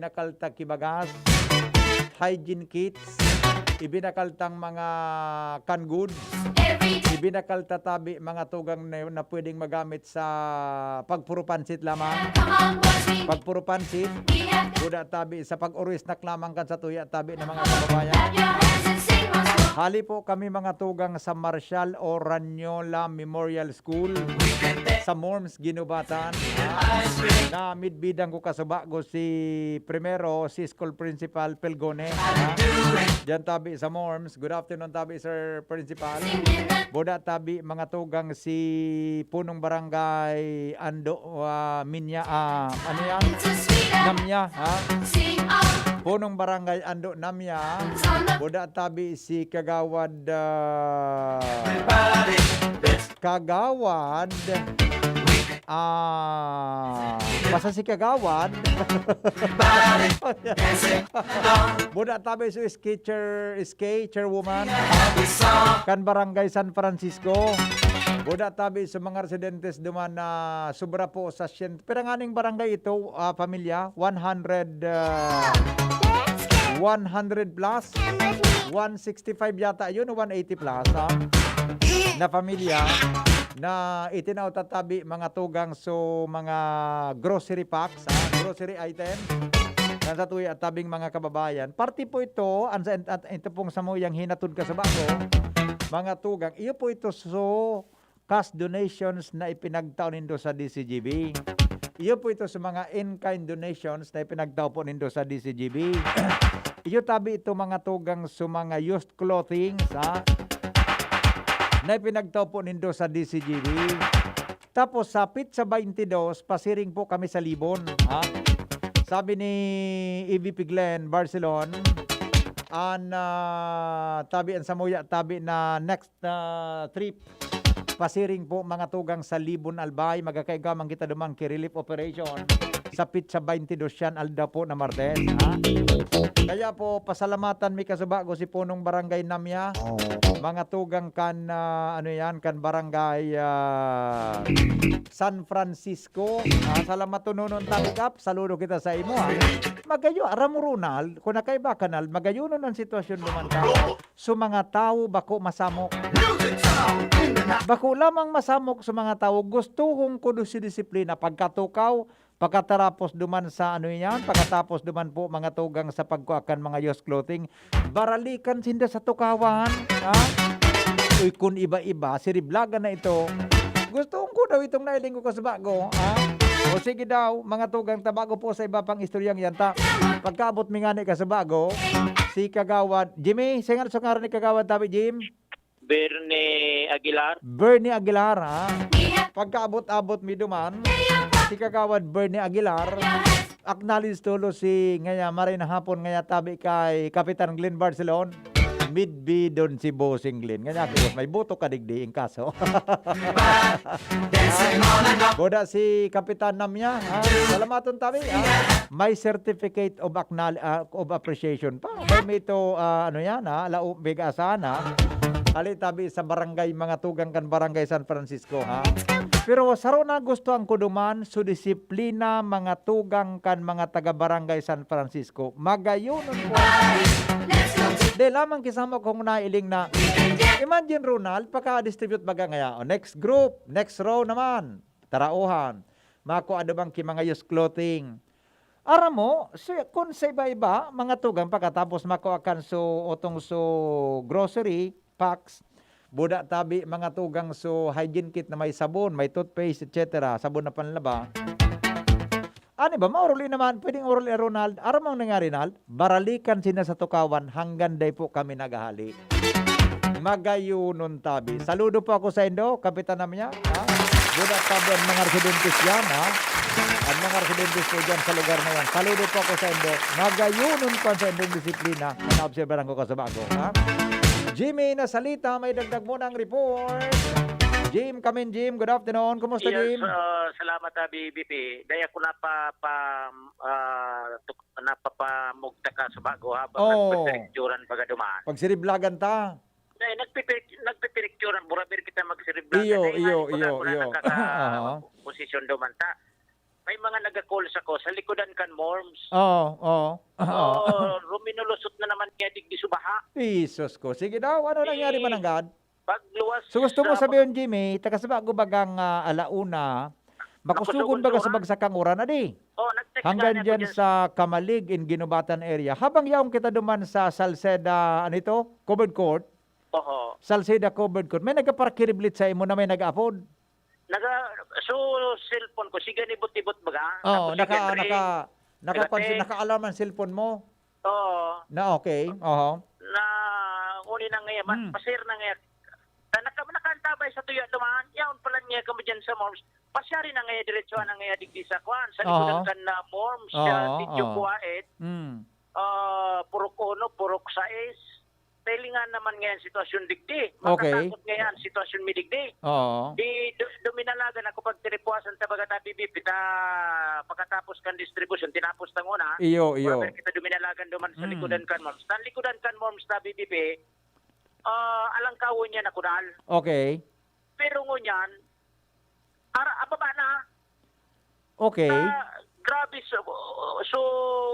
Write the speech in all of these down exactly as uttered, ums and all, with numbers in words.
Ibinakal ta ki bagas, hygiene kits, ibinakal tang mga canned goods, ibinakal ta tabi mga tugang na, na pwedeng magamit sa pagpuro pansit lamang. Pagpuro pansit, buda tabi sa pag-uro snack lamang kan satuya tabi na mga kababayan. Hali po kami mga tugang sa Marcial Oranyola Memorial School sa Morms, Guinobatan. Na midbidan ko kasubago si primero, si school principal Pelgone. Diyan tabi sa Morms. Good afternoon tabi, Sir Principal. Buda tabi mga tugang si punong barangay Ando, ah, Minya, ah, ano yan? Namya, ha? Punong barangay Ando Namya. Buda tabi si Kagawad, ah, Kagawad, ah, basta si Kagawad. Buda tabi si Sketcher, Sketcher Woman. Kan Barangay San Francisco. Buda tabi sa mga residentes duman na sobra po sa siyento. Pero nganing barangay ito, ah, pamilya, one hundred, ah, one hundred plus, one sixty-five yata yun, o one eighty plus, ah, na pamilya na itinao tatabi mga tugang so mga grocery packs, ah, grocery item. Kan sa tuya tabing mga kababayan. Parte po ito, ang sa, at ito pong samuyang hinatod ka sa bago, mga tugang. Iyo po ito so cash donations na ipinagtao nindo sa D C G B. Iyo po ito sa mga in-kind donations na ipinagtao po nindo sa D C G B. Iyo tabi ito mga tugang sa mga used clothing sa na ipinagtao po nindo sa D C G B. Tapos sa Pizza twenty-two, pasiring po kami sa Libon, ha? Sabi ni E V P Glenn Barcelon, an, ah, tabi an samuya, tabi na next, ah, trip, pasiring po mga tugang sa Libon, Albay, magkakaigaman kita duman ki relief operation sa Pizza twenty-two yan, aldaw po na Martes, ha? Kaya po, pasalamatan mi kasubago si Punong Barangay Namya, mga tugang kan, ah, ano yan, kan Barangay, ah, San Francisco. Ah, salamat tununon, Tati Kap. Saludo kita sa imo, ha. Magayo, aram mo, Ronald, kung nakaiba ka, Nald, magayonon ang sitwasyon duman ka. So, mga tawo bako masamok. Bako lamang masamok sa mga tawo, gusto kong kudos si disiplina. Pagkatukaw, pagkatarapos duman sa ano yan, pagkatapos duman po mga tugang sa pagkuha kan mga used clothing, baralikan sinda sa tukawan, ha? Uy, kun iba-iba, siriblagan na ito. Gusto ko daw itong nailing ko kasubago, ha? O sige daw, mga tugang, tabago po sa iba pang istoryang yan ta. Pagkaabot mi ngani kasubago, si Kagawad Jimmy, singan sa ngaran ni Kagawad tabi, Jim? Bernie Aguilar. Bernie Aguilar, ha? Pagkaabot-abot mi duman, si Kagawad Bernie Aguilar, acknowledge tulo si ngaya maray na hapon ngaya tabi kay Kapitan Glenn Barcelon. Midbidon si Bossing Glenn. Ngaya ako, may boto ka digdi, in kaso. Buda si Kapitan Namya, ha? Salamaton tabi, ha? May certificate of acknowledge, ah, of appreciation pa. May mito, ah, ano yan, ha? Lao, big asahan, ha? Hali tabi sa barangay, mga tugang kan Barangay San Francisco, ha? Pero saro na gusto ang kuduman, so disiplina, mga tugang kan mga taga Barangay San Francisco. Magayonon ko. Di lamang kisama kong nailing na. Imagine, Ronald, paka-distribute baga ngaya. O, next group, next row naman. Tarauhan. Mako adubang ki mga used clothing. Aram mo, so, kun sa iba-iba, mga tugang pagkatapos makuha kan so, otong so grocery packs, buda tabi mga tugang so hygiene kit na may sabon, may toothpaste, et cetera, sabon na panlaba. Ano ba? Mauruli naman. Pwedeng uruli, Ronald. Aram mo ang nangyari, Nald? Baralikan sina sa tukawan hanggang day po kami naghahali. Magayonon tabi. Saludo po ako sa indo, Kapitan Namya, ha? Buda tabi ang mga residentes dyan, ha? Ang mga residentes po dyan sa lugar na yan. Saludo po ako sa indo. Magayonon po ang sa indong disiplina na naobserbahan ko kasubago, ha? Jimmy Nasalita, may dagdag mo ng report. Jim, come in, Jim. Good afternoon. Kumusta, Yes, Jim? ah, salamat, ah, B B P. Daya ko napa-, pa, ah, tuk-, napapamugta ka sa bago habang Oo. nagpipinicturan baga duman. Pagsiriblagan ta. Dahil nagpipinik-, nagpipinicturan, burabir kita magsiriblagan. Iyo, Dahil iyo, nga, wala, iyo, wala iyo. nakaka-, Aha. posisyon duman ta. May mga naga-call sa ko, sa likodan kan Morms. Oo, oo. Oo. Oo, ruminulusot na naman kaya digdi sa baha. Jesus ko. Sige daw, ano nangyari, Eh, mananggad? Pagluwas So gusto mo sa sabihin, Jimmy, taga sa bago bagang ah, alauna, makusugon Makusugon baga sa sa una. Bagsak ang uran, adi? Oh, nag-text Hanggang gani ako dyan dyan. Sa Kamalig in Ginubatan area. Habang yaong kita duman sa Salceda, ano ito? Covered court? Oho. Salceda Covered Court. May nagkaparakiriblit sa imo na may nag-apod? Naga, so, cellphone ko, sige, nibot-ibot baga. Oo, Tapos naka, sige, ring. naka, naka, Nagate. Naka-alarm ang cellphone mo. Oo. Na okay, oho. Na, uni na nga, ma- Hmm. pasir na nga. Na, naka, nakaantabay sa tuya duman, yaon pala nga kamo dyan sa Morms. Pasyari na nga, diretso na nga digdi sa kwan, sa Aha. likodan kan na Morms, Oo, sa Sitio oo. Kuwait, Mm. ah, Purok Uno, Purok Sais. Tailingan naman ngayon sitwasyon digdi. Okay. Makatakot ngayon sitwasyon mi digdi. Oo. Di, du- duminalagan ako pag tiripuasan ta baga ta bibipita, pagkatapos kan distribution, tinapos ta nguna. Iyo, iyo. Wala kita duminalagan duman sa Mm. likodan kan Morms. Sa likodan kan Morms ta bibipi, ah, alangkawon niya na kudal. Okay. Pero ngunyan, ara, ababa na. Okay. Ah, grabe, so, so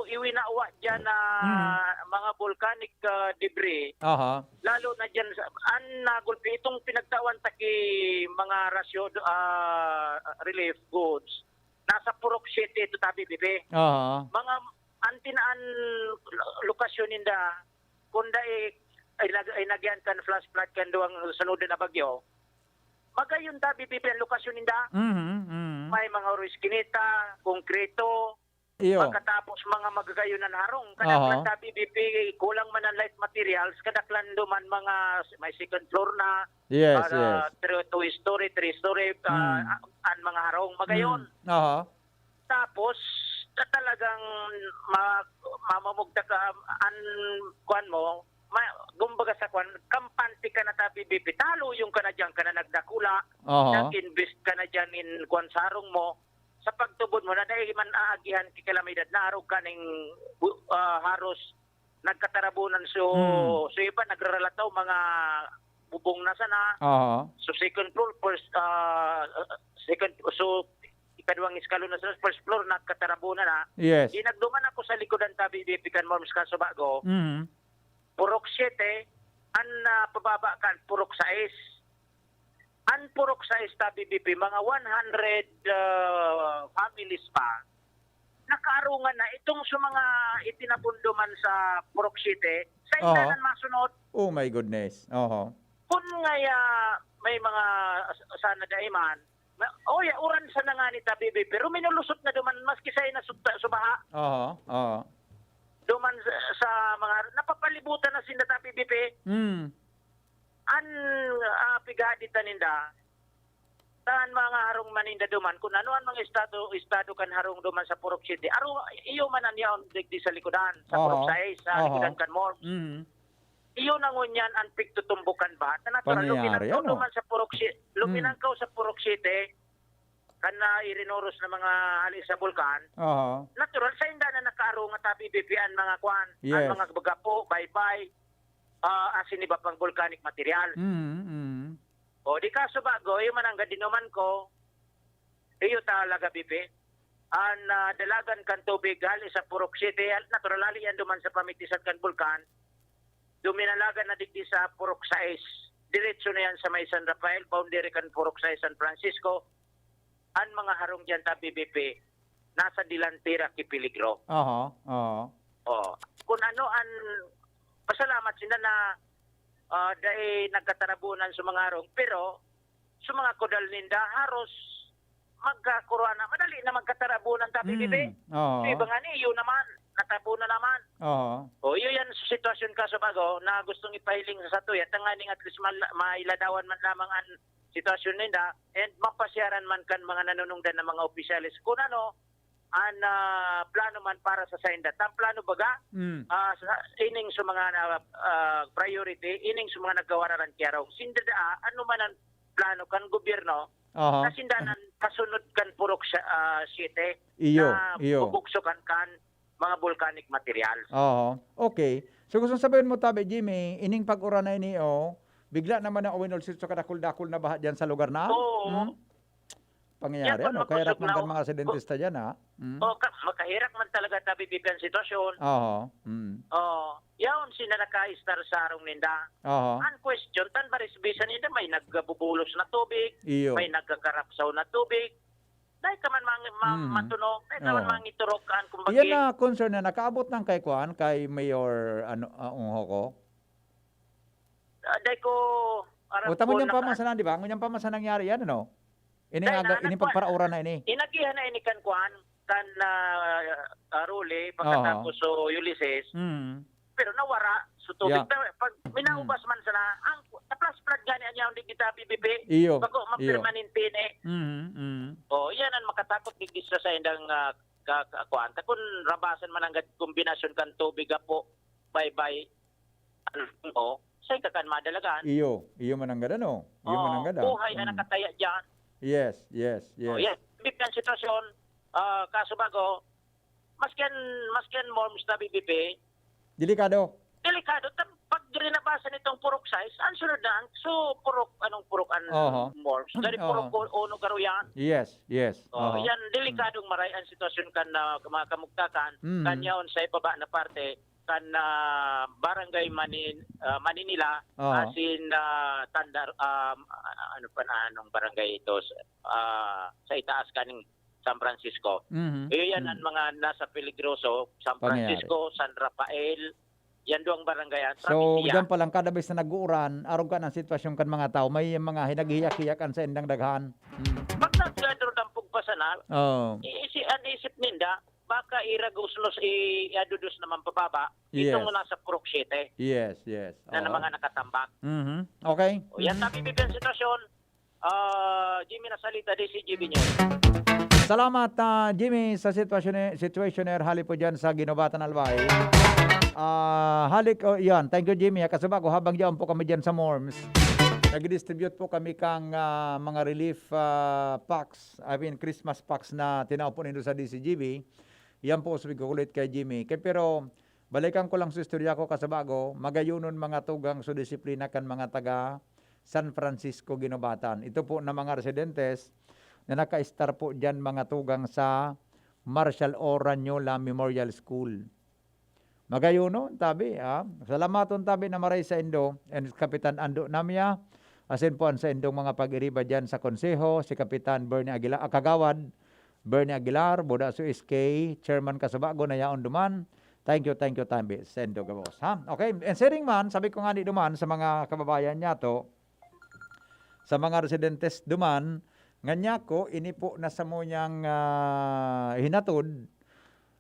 iwinawa dyan na Mm. mga volcanic ah, debris. Aha. Lalo na dyan, sa, an nagulpi, itong pinagtawan ta ki mga rasyo, ah, relief goods, nasa Purok City ito, tabi, bibi. Aha. Mga antinaan lokasyon ninda, kung dai, ay, nag, ay nagyan kan flash flood kan duwang sunod na bagyo, magayon, tabi, bibi, ang lokasyon ninda. Mhm, mhm. May mga Ruiz Kineta, konkreto, Iyo. pagkatapos mga magagayon na harong. Aha. Kadaklan, tabi, bibi, kulang man ang light materials, kadaklan duman mga may second floor na, Yes, ah, yes. three, two story, three story, ah, Mm. an mga harong. Magayon. Mm. Aha. Tapos, na talagang ma, mamamugta ka, an, kuwan mo, ma, kumbaga sa kuwan, kampante ka na, tabi, bibi, taluyong ka na dyan, ka na nagdakula, Aha. nag-invest ka na dyan in kuwan sa harong mo, sa pagtubod mo, na dahil man aagihan ki kalamidad, naarog ka ning, ah, haros nagkatarabunan. So, Hmm. so iba nagraralataw, mga bubong na sana. Aha. So, second floor, first, ah, second, so, ikaduhang eskalon na sana, first floor, nagkatarabunan na. Yes. Di nagduman ako sa likodan, tabi, bibi, kan Morms, kaso bago. Mhm. Purok Siete, an, ah, pababa kan Purok Sais. An Purok Sais, tabi, bibi, mga one hundred ah, families pa. Nakaarungan na itong sa mga itinapon duman sa Purok Siete. Sa Aha. Indanan masunod, Oh my goodness. Oho. kun ngaya may mga s-, sana daiman, na, oh, ya, uran sa nangani, tabi, bibi, pero minulusot na duman, maski sa ina sugta, subaha. Oho. Oho. Duman sa, sa mga, napapalibutan na sinda, tabi, bibi. Mm. An, ah, pighahaditan ninda, tan mga harong man ninda duman, kun ano an mga estado, estado kan harong duman sa Purok City. Aro, iyo man an yaon digdi sa likodan, sa Aha. Purok Sais, sa Aha. likodan kan Morms. Mm. Iyo na ngunyan an pigtutumbokan ba? Na natural, Pangyayari, luminangkaw ano? duman sa Purok City, Mm. luminangkaw sa Purok City, kan na irinoros na mga hali sa bulkan. Aha. Natural, sa inda na nakaarunga, tabi, bibi, an mga kwan, Yes. an mga gapo, baybay, ah, asin iba pang volcanic material. Mm, mm. O, di kaso bago, iyo man ang gadinuman ko, iyo talaga, bibi. An, ah, dalagan kan tubig hali sa Purok City, natural, hali yan duman sa pamitisan kan bulkan. Duminalagan na digdi sa Purok Sais. Diretso na yan sa may San Rafael, boundary kan Purok Sais, San Francisco. An mga harong dyan, tabi, bibi, nasa delantera ki peligro. Aha, aha. Oh, kun ano an, pasalamat sinda na, ah, dai nagkatarabunan sa mga harong, pero sa mga kudal ninda, haros magkakuruan na, madali na magkatarabunan, tabi, bibi. Mm, oo. Yung iba nga ni, yun naman, natabo na naman. Oo. O, yun yan sa sitwasyon, kaso bago, na gustong ipahiling sa satuya, tanganing at least mal-, mailadawan man lamang ang sitwasyon ninda, and mapasyaran man kan mga nanunungdan ng mga opisyales. Kung ano, an, ah, plano man para sa sainda. Ang plano baga, Mm. ah, sa, ining sa mga na, ah, priority, ining sa mga nagkawararan kiyarong. Sinda daa, ano man ang plano kan gobyerno, Aha. na sinda nan kasunod kan Purok sa, ah, Siete, Iyo, na iyo. bubugso kan, kan mga volcanic materials. Oo. Okay. So, gusto sabihin mo, tabi, Jimmy, ining pag-uran na ini, oh, bigla naman na uwin ulsit sa kadakul-dakul na baha dyan sa lugar na? Oo. Hmm? pangyayari, ano? Kaya makosog na kan mga residentista dyan, ha? Mm. O, ka-, makaherak man talaga ta bibibi an sitwasyon. Oho. Mm. O, yaon sinda nakaistar sa harong ninda. Oho. An question, tan barisbisan ninda, may nagbubulos na tubig, Iyo. may nagkakarapsaw na tubig. Dai ka man mang-, ma-, Mm. matunog, dai ka man Oo. mangiturog kan, kumbaga. Iyan na concern na nakaabot nang kay kuan, kay Mayor, ano, ah, Ong Hoko? Ah, dai ko aram O, tamo kung niyan pa naka- man sana, di ba? Ngunyan pa man sana nangyari yan, ano? Ining Dai aga, na, ining nagkuan. pagparaoran na ini. Inagihan na ini kan kuan, kan, ah, ah, Rolly, Aha. pagkatapos so Ulysses. Mm. Pero nawara, so tubig Yeah. na, pag minaubas Mm. man sana, ang, na-flash flood gani an yaon digdi ta P B P. Iyo, Bago iyo. mapermanente ni. Mhm, mhm. O, yan ang makatakot digdi sa saindang, ah, ka-, ka-, kuan. Ta kun rabasan man nanggad kombinasyon kan tubig, apo, baybay, ano, o, sain ka kan madalagan? Iyo, iyo mananggad, ano? Iyo Oo, mananggad, ah. buhay ang Mm. nakataya diyan. Yes, yes, O, yes. yan. Bibi ang sitwasyon, ah, kaso bago, masken, masken MORMS na B B P, Delikado. delikado. Tam-, pag rinabasan itong purok sais, ang sunod na, ang, so, purok, anong purok ang Oho. MORMS? Dali Oho. purok ko, uno garo yan. Yes, yes. O, Oho. yan, Mm. delikadong maray ang sitwasyon kan, ah, mga kamugtakan, Mm. kan yaon sa ibaba na parte, kan, ah, Barangay Mani-, ah, Maninila, Oho. asin, ah, Tandar, ah, ano pa na, anong barangay ito? Ah, sa itaas kaning San Francisco. Mhm. Iyo yan ang Mm. mga nasa peligroso, San Pangyayari. Francisco, San Rafael, yan duwang barangay yan, So, Travesía. diyan pa lang, kada bes na nag-uuran, arog kan sitwasyon kan mga tao, may mga hinaghiyak-hiyak an saindang daghan. Mm. Pag nagdadro dampog pa sana, Oo. iisi-, an isip ninda, baka iragusnos, i-, iadudos naman pababa, Yes. itong nasa Purok Siete Yes, yes. na, na Oo. mga nakatambak. Mhm. Okay. O, yan, Mhm. nabibibi ang sitwasyon. Ah, Jimmy Nasalita, D C G B News. Salamat, ah, Jimmy, sa sitwasyon, situationer hali po dyan sa Guinobatan, Albay. Ah, halik, oh, yan. Thank you, Jimmy. Kasabako, habang dyan po kami dyan sa MORMS, nag-distribute po kami kang, ah, mga relief, ah, packs, I mean, Christmas packs na tinao po nindo sa D C G B. Yan po, sabi ko ulit kay Jimmy. Kay, pero, balikan ko lang sa istorya ko, kasabako, magayonon mga tugang sa disiplina kan mga taga San Francisco, Guinobatan. Ito po na mga residentes na naka-star po dyan, mga tugang sa Marshal O. Ranyola Memorial School. Magayonon tabi, ah. Salamaton tabi na maray saindo, and Kapitan Ando Namya, asin po an saindong mga pag-iriba dyan sa Konseho, si Kapitan Bernie Aguilar, ah, Kagawad Bernie Aguilar, Buda su S K, Chairman Kasabago na yaon duman. Thank you, thank you, tabi, saindo gabos, ha? Okay, and siring man, sabi ko ngani duman sa mga kababayan niyato, sa mga residentes duman, nganyan ko, ini po na samuyang, ah, hinatod,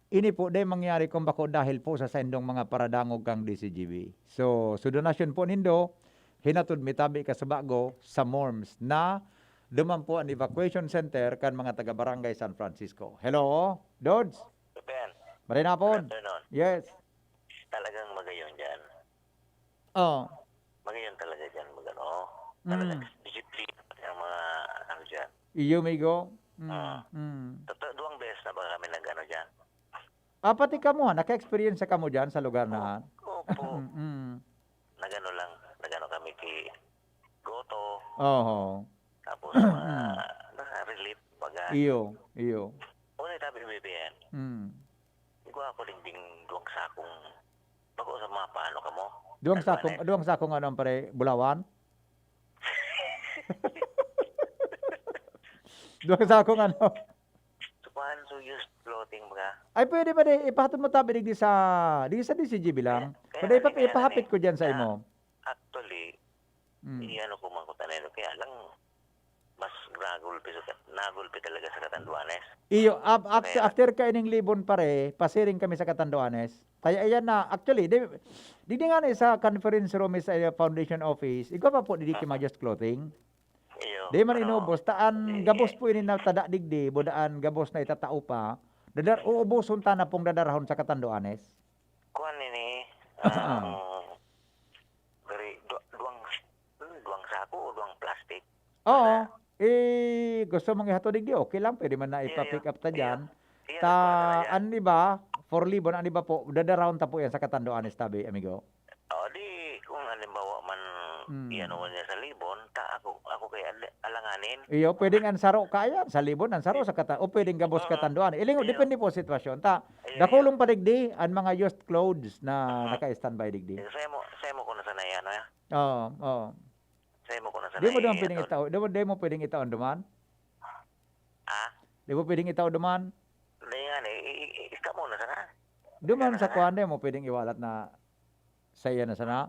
ini po dai mangyari kung bako dahil po sa saindong mga paradangog kang D C G B. So, so donasyon po nindo, hinatod mi tabi Kasabago sa MORMS na duman po an evacuation center kan mga taga Barangay San Francisco. Hello, Dods? Ben, Maray na good hapon. afternoon. Yes. Talagang magayon dyan. Oh. Magayon talaga dyan, magano. Talaga, Mm. disiplina pati ang mga, ano dyan. Iyo, migo. Mm, Ah. mm. Totoo, duwang beses na ba kami nag-ano dyan? Ah, pati kamo, ha? Naka-experience kamo dyan sa lugar na, O-, opo. Mm. Nag-ano lang, nag-ano kami ki Goto. Oho. Tapos, mga, Mm. naka-relief, baga. Iyo, iyo. Una, tabi, B B N. Mm. Igwa ako ding, ding duwang sakong, bako sa mga paano kamo? Duwang Ano sakong, man eh? duwang sakong ano, pare, bulawan? Duwang sakong ano? Supahan, so used clothing, mga. Ay, pwede ba di, ipahatod mo tabi digdi sa, digdi sa D C G B lang? Kaya, kaya Pwede nga, ipa-, kaya nga ipahapit eh. ko dyan sa Ah, imo. Actually, Mm. i-ano ko man ko tanan, kaya lang, mas nagulpi sa, nagulpi talaga sa Catanduanes. Iyo, af-, af-, Kaya after kaining Libon, pare, pasiring kami sa Catanduanes. Kaya ayan na, actually, di, di, di nga na sa conference room sa, eh, foundation office, igwa pa po, di, di ki Ah. Majos Clothing. Iyo, Di man pero inubos, ta an Sige. gabos po ini na tada digdi, bodaan gabos na itatao pa, dadar-, uubuson ta na pong dadarahon sa Catanduanes. Kuwan nini, Ah. um, Dari, du-, duwang, hmm, duwang sako o duwang plastic? Oo. Para Eh, gusto mong ihatod digdi, okay lang. Pwede man na Iyo, ipa-pick iyo, up ta iyo. diyan. Iyo, Ta, nagkuha na yan. an iba, for Libon, an iba po, dadarahon ta po yan sa Catanduanes tabi, amigo. O, di, kung halimbawa man, Mm. iano mo niya sa Libon, ta, Ako, ako kay al-, alanganin. Iyo, pwedeng ang saro kaya, sa Libon, ang saro sa kata-, o pwedeng gabos Oo. Katanduanes. Ilingon, Iyo. depende po sa sitwasyon. Ta, Iyo, dakulong pa digdi, ang mga used clothes na Aha. naka-standby digdi. Sa imo, sa imo ko na sana yan, ha? Oo, oo. Sa imo ko na sana Di mo doon yan, pwedeng tol. itao, di mo, di mo pwedeng itao duman? Ha? Di mo pwedeng itao duman? Hindi nga, eh, i-, i-, ista mo na sana. Duman Yan sa na. Kuan, di mo pwedeng iwalat na sa iya na sana?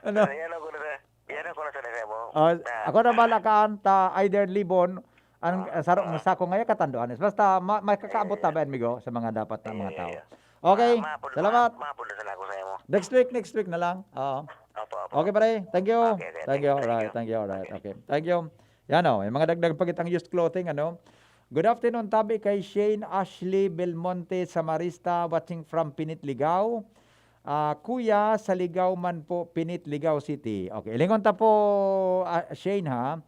Ano? Yan ako na sa, yan ako na sana sa imo. Oh, Na, ako na bala kaan ta either Libon, ang Ah, sarong ah. Sako ngayon, Katanduanes. Basta ma-, may kakaabot Eh, tabi, amigo, sa mga dapat na mga eh, tao. eh. Okay, Ah, mapod-, salamat. ma-, mapod na sana ako sa imo. Next week, next week na lang. Oo. Opo, opo. Okay, pare. Thank you. Okay, okay. Thank you. Thank you, Alright. thank you. Thank you. Alright. Okay. Okay. Thank you. Yan o. May mga dagdag pa kitang used clothing, ano? Good afternoon, tabi kay Shane Ashley Belmonte Samarista, watching from Pinit, Ligao. Ah, Kuya, sa Ligao man po, Pinit, Ligao City. Okay, lingon ta po, ah, Shane, ha?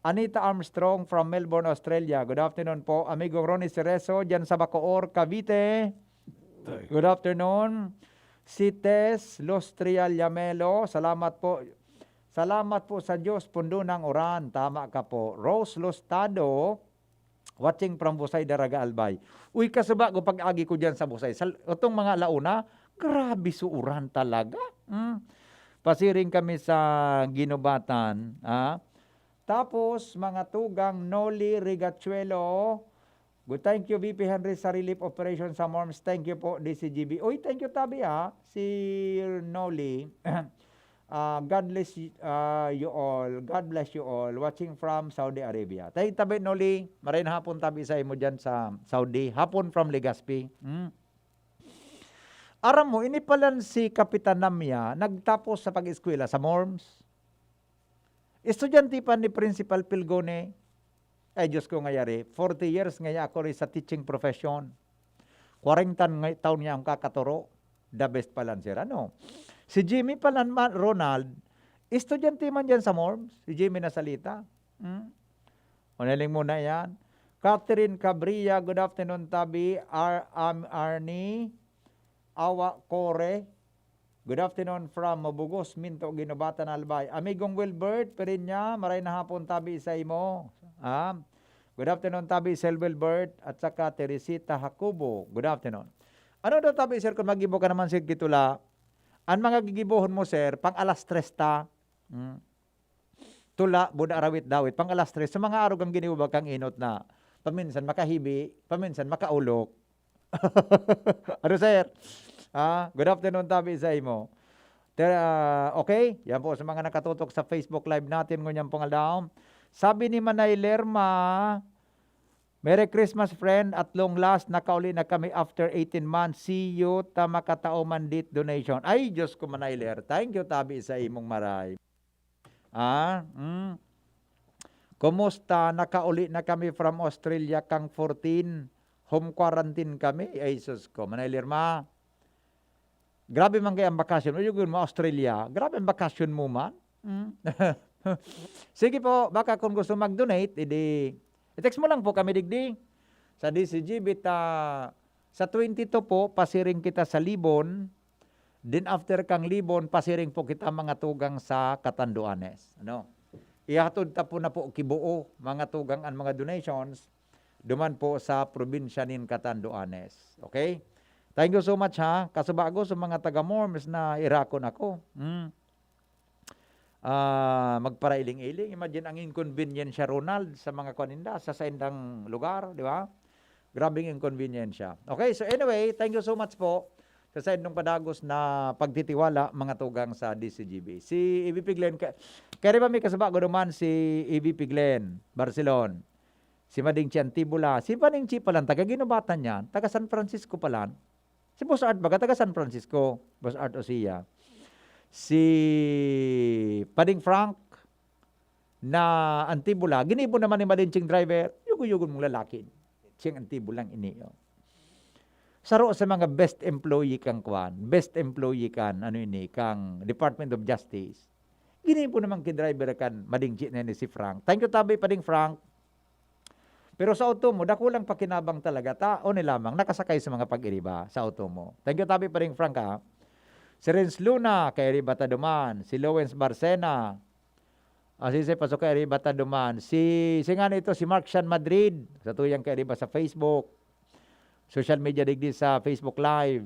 Anita Armstrong from Melbourne, Australia. Good afternoon po. Amigo Ronnie Cerezo, dyan sa Bacoor, Cavite. Good afternoon. Si Tess Lostria Yamelo, salamat po. Salamat po sa Diyos, pundo ng uran. Tama ka po. Rose Lostado, watching from Busay, Daraga, Albay. Uy, kasuba ko pag-agi ko dyan sa Busay. Sa, itong mga launa, grabe su uran talaga. Mm. Pasiring kami sa Ginubatan. Ah. Tapos, mga tugang Noli Rigachuelo, good, thank you, V P Henry, sa relief operation sa Morms. Thank you po, D C G B. Uy, thank you, tabi, ha, si Noli. Ah, God bless you, ah, you all. God bless you all. Watching from Saudi Arabia. Thank you, tabi, Noli. Maray na hapon, tabi, sa imo dyan sa Saudi. Hapon from Legazpi. Hmm. Aram mo, ini palan si Kapitan Namya, nagtapos sa pag-eskwela sa Morms. Estudyante pa ni Principal Pilgone. Ay, Diyos ko, ngayari, forty years ngaya ako rin sa teaching profession. Kwarenta nga taon niya ang kakaturo. The best palan, sir. Ano? Si Jimmy palan, ma-, Ronald, estudyante man dyan sa Morms. Si Jimmy nasalita. Hmm? O, naling muna yan. Catherine Cabria, good afternoon, tabi. Ar-, um, Arnie, Awa, Kore. Good afternoon from Mabugos, Minto, Ginubatan, Albay. Amigong Wilbert Perinya, maray na hapon, tabi sa imo. Ah, good afternoon, tabi, Sir Wilbert, at saka Teresita Jacobo. Good afternoon. Ano daw, tabi, sir, kung magibo ka naman, sir, kitula? Ang mga gigibohon mo, sir, pang alas tres ta. Hmm. Tula, buda, arawit, dawit, pang alas tres. Sa mga arog ang ginibo kang inot na paminsan makahibi, paminsan makaulok. Ano, sir? Ah, good afternoon, tabi sa imo. Te-, ah, okay, yan po sa mga nakatutok sa Facebook Live natin ngunyan pong aldaw. Sabi ni Manay Lerma, "Merry Christmas, friend. At long last, nakauli na kami after eighteen months. See you ta makatao man dit donation." Ay, Diyos ko, Manay Ler. Thank you, tabi sa imong maray. Ah, mm. Kumusta? Nakauli na kami from Australia kang fourteen. Home quarantine kami. Ay, sus ko. Manay Lerma. Grabe man kaya ang bakasyon. Uy, yun mo, Australia. Grabe ang bakasyon mo man. Mm. Sige po, baka kung gusto mag-donate, edi, i-text mo lang po kami digdi. Sa D C G B ta, sa twenty-two po, pasiring kita sa Libon. Then after kang Libon, pasiring po kita mga tugang sa Catanduanes. Ano? Ihatod ta po na po kibuo, mga tugang, ang mga donations, duman po sa probinsya nin Catanduanes. Okay? Thank you so much, ha. Kasubago sa mga taga-Morms na irakon ako. Hmm. Ah, magparailing-iling. Imagine ang inconvenience, Ronald, sa mga kuan ninda, sa saindang lugar, di ba? Grabing inconvenience. Okay, so anyway, thank you so much po sa saindong padagos na pagtitiwala, mga tugang sa D C G B. Si E V P Glenn, ka-, kaya ba may kasubago naman si E V P Glenn Barcelon? Si Mading Chi Antibola, si Mading Chi palan, taga Ginubatan yan, taga San Francisco palan. Si Boss Art baga, taga San Francisco, Boss Art Osia. Si Pading Frank na Antibola, ginibo naman ni Mading Ching driver, yugo-yugo mong lalaki. Ching Antibola ini, oh. Saro sa mga best employee kang kwan, best employee kan, ano ini, kang Department of Justice. Ginibo naman ki driver kan Mading Chi na ni si Frank. Thank you, tabi, Pading Frank. Pero sa auto mo, dakulang pakinabang talaga ta, o ni lamang, nakasakay sa mga pag-iriba sa auto mo. Thank you, tabi pa rin, Frank, ha? Si Renz Luna, kairiba ta duman. Si Lowens Barcena. Ah, si Jose Paso, kairiba ta duman. Si, si nga nito, si Mark Shan Madrid, sa tuyang kairiba sa Facebook. Social media digdi sa Facebook Live.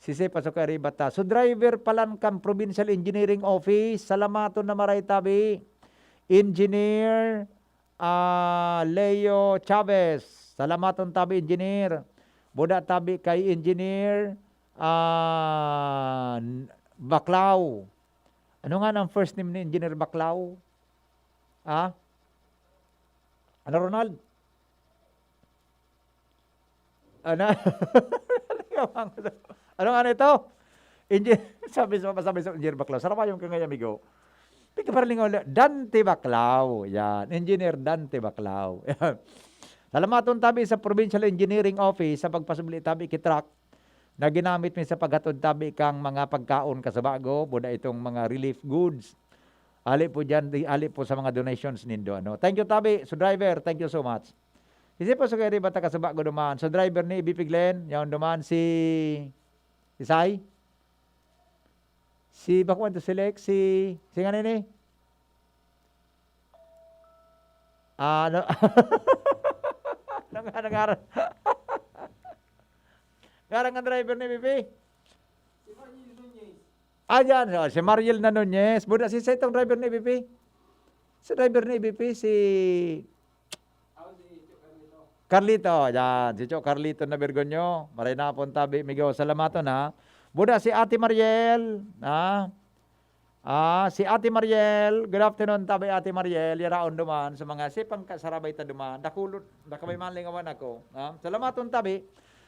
Si Jose Paso, kairiba ta. So, driver palan kan Provincial Engineering Office. Salamaton na maray, tabi. Engineer, ah, Leo Chavez. Salamaton tabi, Engineer. Buda tabi kay Engineer, ah, N-, Baclao. Ano nga ang first name ni Engineer Baclao? Ha? Ano, Ronald? Ano? Ano nga ito? Engi-, sabi sa, sabi sa Engineer Baclao, "Sarabayon ka ngayon, amigo." Tika parang lingaw, Dante Baclao. Yan. Engineer Dante Baclao. Yan. Salamaton tabi sa Provincial Engineering Office sa pagpasubli tabi ki truck na ginamit mi sa paghatod tabi kang mga pagkaon kasubago, buda itong mga relief goods. Ali po dyan, di, ali po sa mga donations nindo, ano. Thank you, tabi. So, driver, thank you so much. Isi po sa kairiba ta kasubago duman. So, driver ni Ibi Piglen, yaon duman si, si Sai. Si, bakuan to, si Lex, si, si nga nini? Ah, ano? Ano nga, ano nga? Ngaran nga driver ni Bibi? Ah, yan. Oh, si Mariel na Nunez. Buda, si, sa itong driver ni Bibi? Sa driver ni Bibi, si Carlito, yan. Si Cho Carlito na Virgonyo. Maray na po, tabi, migo. Salamaton, ha. Buda, si Ate Mariel, ha? Ah, si Ate Mariel. Good afternoon, tabi, Ate Mariel. Yaraon duman sa mga sipang kasarabay ta duman. Dakulon, nakabay man lingawan ako. Ha? Salamaton, tabi.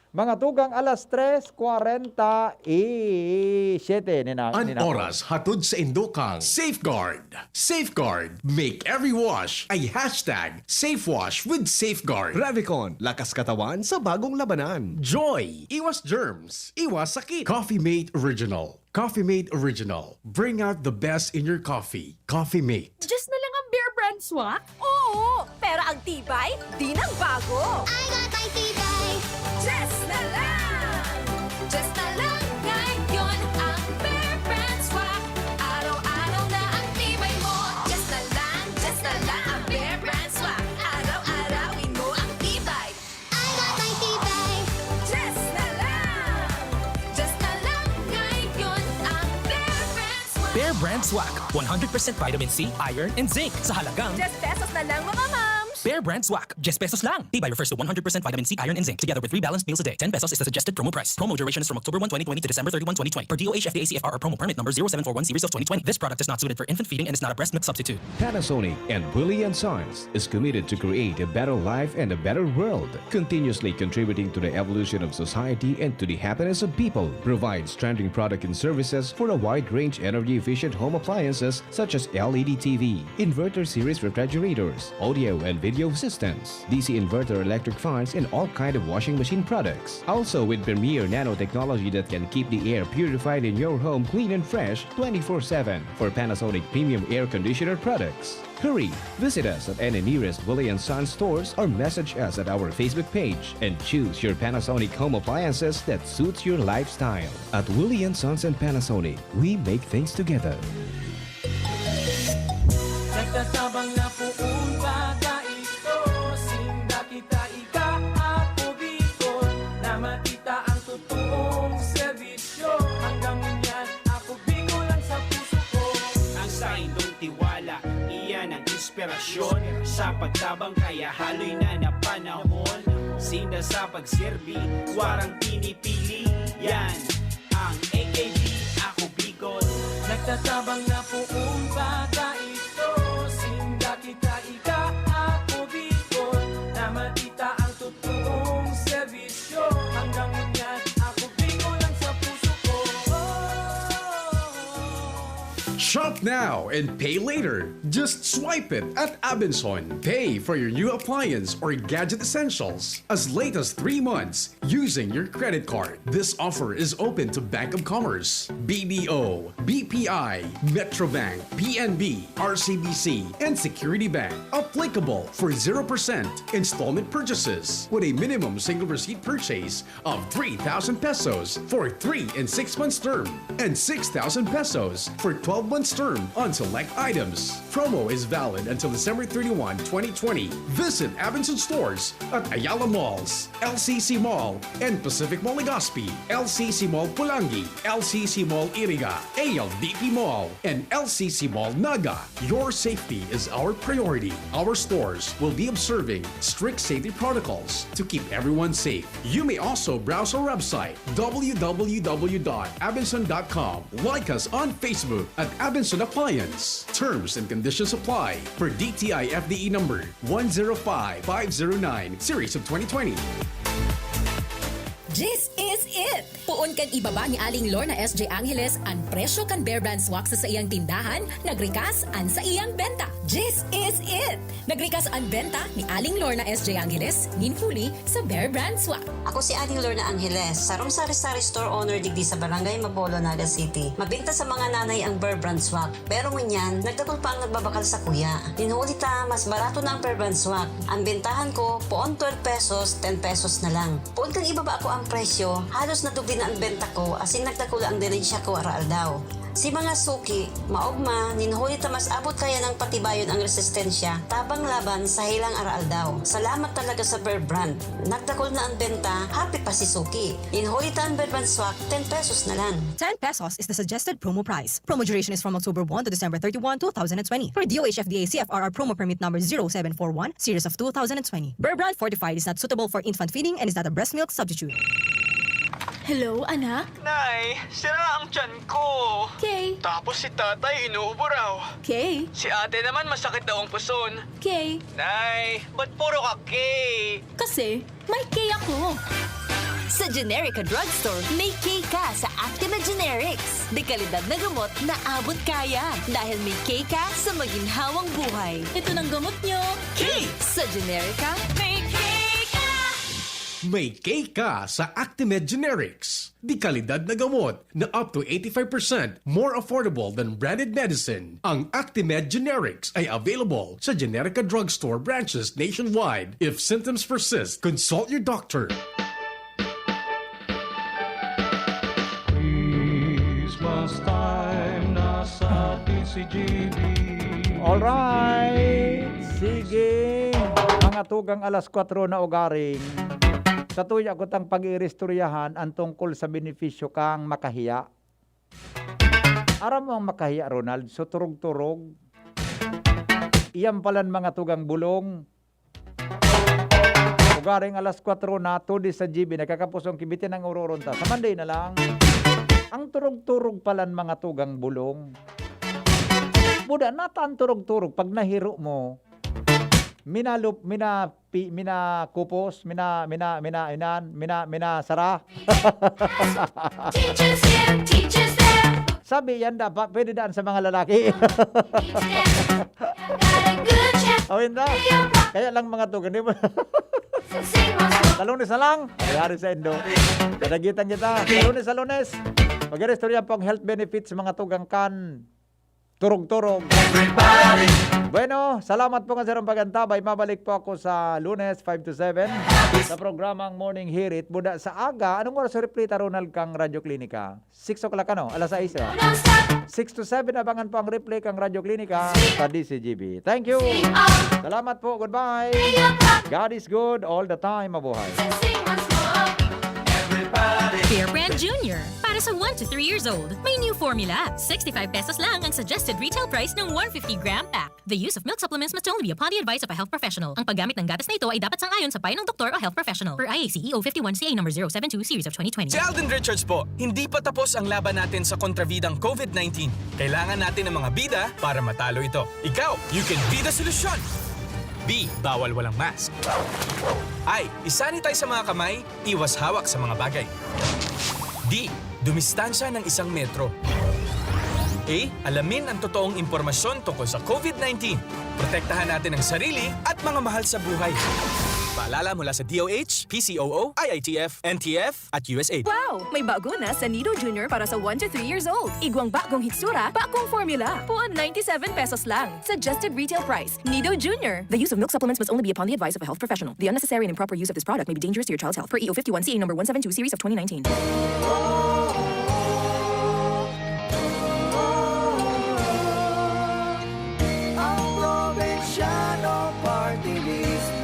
Mga tugang alas tres kwarenta y siete ni na, An ni na oras hatod sa indukang Safeguard. Safeguard. Make every wash a hashtag safe wash with Safeguard. Revicon, lakas katawan sa bagong labanan. Joy, iwas germs, iwas sakit. Coffee Mate Original. Coffee Mate Original. Bring out the best in your coffee. Coffee Mate. Just na lang ang Bear Brand Swak? Oo, pero ang tibay, di nagbago. I got my tibay. Just na lang! Just na lang ngayon ang Bear Brand Swak. Araw-araw na ang tibay mo. Just na lang, just na lang ang Bear Brand Swak. Araw-arawin mo ang tibay. I got my tibay. Just na lang! Just na lang ngayon ang Bear Brand Swak. Bear Brand Swak, one hundred percent vitamin C, iron, and zinc sa halagang Diyes pesos na lang, mga mams! Bear Brand Swak, diyes pesos lang. Tibay refers to one hundred percent vitamin C, iron, and zinc, together with three balanced meals a day. Ten pesos is the suggested promo price. Promo duration is from October one, twenty twenty to December thirty-one, twenty twenty, per D O H F D A C F R or promo permit number zero seven four one zero six twenty twenty. This product is not suited for infant feeding and is not a breast milk substitute. Panasonic and Willie and Sons is committed to create a better life and a better world, continuously contributing to the evolution of society and to the happiness of people. Provides trending product and services for a wide range energy-efficient home appliances such as L E D T V, inverter series refrigerators, audio and video systems, D C inverter electric fans, and all kind of washing machine products. Also with premier nanotechnology that can keep the air purified in your home clean and fresh twenty-four seven. For Panasonic premium air conditioner products, hurry! Visit us at any nearest Willie and Sons stores or message us at our Facebook page and choose your Panasonic home appliances that suits your lifestyle. At Willie and Sons and Panasonic, we make things together. Nagtatabang na poon pa kaito, sinda kita ika, Ako Bicol, na makita ang totoong serbisyo. Hanggang ngunyan, Ako Bicol ang sa puso ko. Ang saindong tiwala, iyan ang inspirasyon. Sa pagtabang kaya haloy na na panahon. Sinda sa pagserbi, warang pinipili. Yan ang A K B, Ako Bicol. Nagtatabang na poon pa kaito, sinda kita ika, Ako Bicol, na makita ang totoong serbisyo. Hanggang ngunyan, Ako Bicol ang sa puso ko. Shop now and pay later. Just swipe it at Abenson. Pay for your new appliance or gadget essentials as late as three months using your credit card. This offer is open to Bank of Commerce, B D O, B P I, Metrobank, P N B, R C B C, and Security Bank. Applicable for zero percent installment purchases with a minimum single receipt purchase of three thousand pesos for three and six months term and six thousand pesos for twelve months term on select items. Promo is valid until December thirty-one, twenty twenty. Visit Abenson stores at Ayala Malls, L C C Mall, and Pacific Mall Legazpi, L C C Mall Pulangi, L C C Mall Iriga, A L D P Mall, and L C C Mall Naga. Your safety is our priority. Our stores will be observing strict safety protocols to keep everyone safe. You may also browse our website, w w w dot abenson dot com. Like us on Facebook at Abenson Appliance. Terms and conditions apply for D T I F D E number one zero five five zero nine, series of twenty twenty. This is it! Poon kan ibaba ni Aling Lorna S J Angeles an presyo kan Bear Brand Swak sa saiyang tindahan, nagrikas an saiyang benta. This is it! Nagrikas an benta ni Aling Lorna S J Angeles nin huli sa Bear Brand Swak. Ako si Aling Lorna Angeles, sarong sari-sari store owner digdi sa Barangay Mabolo, Naga City. Mabinta sa mga nanay ang Bear Brand Swak, pero ngunyan, nagdakul pa ang nagbabakal sa kuya. Nin huli ta, mas barato na ang Bear Brand Swak. Ang bentahan ko, poon twelve pesos, ten pesos na lang. Poon kan ibaba ko ang presyo, halos nadugdi na ang benta ko, asin nagdakula ang delinsiya ko araaldaw. Si mga suki, maogma, nin huli ta mas abot kaya nang patibayon ang resistensya, tabang laban sa helang araaldaw. Salamat talaga sa Bear Brand. Nagdakul na ang benta, happy pa si suki. Nin huli ta ang Bear Brand Swak, ten pesos na lang. Ten pesos is the suggested promo price. Promo duration is from October one to December thirty-one, two thousand and twenty. For D O H F D A C F R R promo permit number zero seven four one, series of two thousand and twenty. Bear Brand Fortified is not suitable for infant feeding and is not a breast milk substitute. Hello, anak? Nay, sira ang tiyan ko. Okay. Tapos si tatay inuubo raw. Okay. Si ate naman masakit daw ang puson. Okay. Nay, ba't puro ka K? Kasi may K ako. Sa Generica Drugstore, may K ka sa Actimed Generics. De kalidad na gamot na abot kaya. Dahil may K ka sa maginhawang buhay. Ito ng gamot nyo. K! Sa Generica, may K ka! May K ka sa Actimed Generics. De kalidad na gamot na up to eighty-five percent more affordable than branded medicine. Ang Actimed Generics ay available sa Generica Drugstore branches nationwide. If symptoms persist, consult your doctor. Christmas time na sa D C G B. Alright! Sige! Mga tugang alas kwatro na ugaring. Satuya ko tang pag-iiristoryahan ang tungkol sa benepisyo kang makahiya. Aram mo ang makahiya, Ronald? So, turog-turog. Iyan palan mga tugang bulong. Ugaring alas kwatro na, two days sa G B, nagkakapusong kibitin ang uroron ta. Sa Monday na lang. Ang turog-turog palan mga tugang bulong. Buda, nata ang turog-turog pag nahiro mo. Minalup, mina, pi, mina kupos, mina, mina, mina, inan, mina, mina sara. Teachers here, teachers there. Sabi yan, dapat pwede daan sa mga lalaki. Teach them. I got a good chance. Awin na. Kaya lang mga tugang, di ba? Sing once more. Sa Lunes na lang. Mayari sa Indo. Kadagitan kita. Sa Lunes, sa Lunes. Mag-istorya po ang health benefits sa mga tugang kan turog-turog. Bueno, salamat po nga sa pag-antabay. Mabalik po ako sa Lunes, five to seven, sa programang Morning Hirit. Buda sa aga, anong oras sa replay ta, Ronald, kang Radyo Klinika? Six o'clock, ano? Alas sais, oh. Don't stop. Six to seven, abangan po ang replay kang Radyo Klinika sa D C G B. Thank you! Sing on. Salamat po. Goodbye! Sing on. God is good all the time. Mabuhay! Sing once more. Bear Brand Junior. Para sa one to three years old, may new formula. Sixty-five pesos lang ang suggested retail price ng one fifty gram pack. The use of milk supplements must only be upon the advice of a health professional. Ang paggamit ng gatas na ito ay dapat sang-ayon sa payo ng doktor o health professional. Per I A C E O fifty-one C A number zero seven two series of twenty twenty. Si Alden Richards po, hindi pa tapos ang laban natin sa kontrabidang COVID nineteen. Kailangan natin ng mga bida para matalo ito. Ikaw, you can be the solution! B, bawal walang mask. I, isanitize sa mga kamay, iwas hawak sa mga bagay. D, dumistansya ng isang metro. A. Alamin ang totoong impormasyon tungkol sa COVID nineteen. Protektahan natin ang sarili at mga mahal sa buhay. Paalala mula sa D O H, P C O O, I I T F, N T F, at U S A I D. Wow! May bago na sa Nido Junior para sa one to three years old. Igwang bagong hitsura, bagong formula. Puon ninety-seven pesos lang. Suggested retail price. Nido Junior. The use of milk supplements must only be upon the advice of a health professional. The unnecessary and improper use of this product may be dangerous to your child's health. Per E O fifty-one C A number one seven two series of twenty nineteen.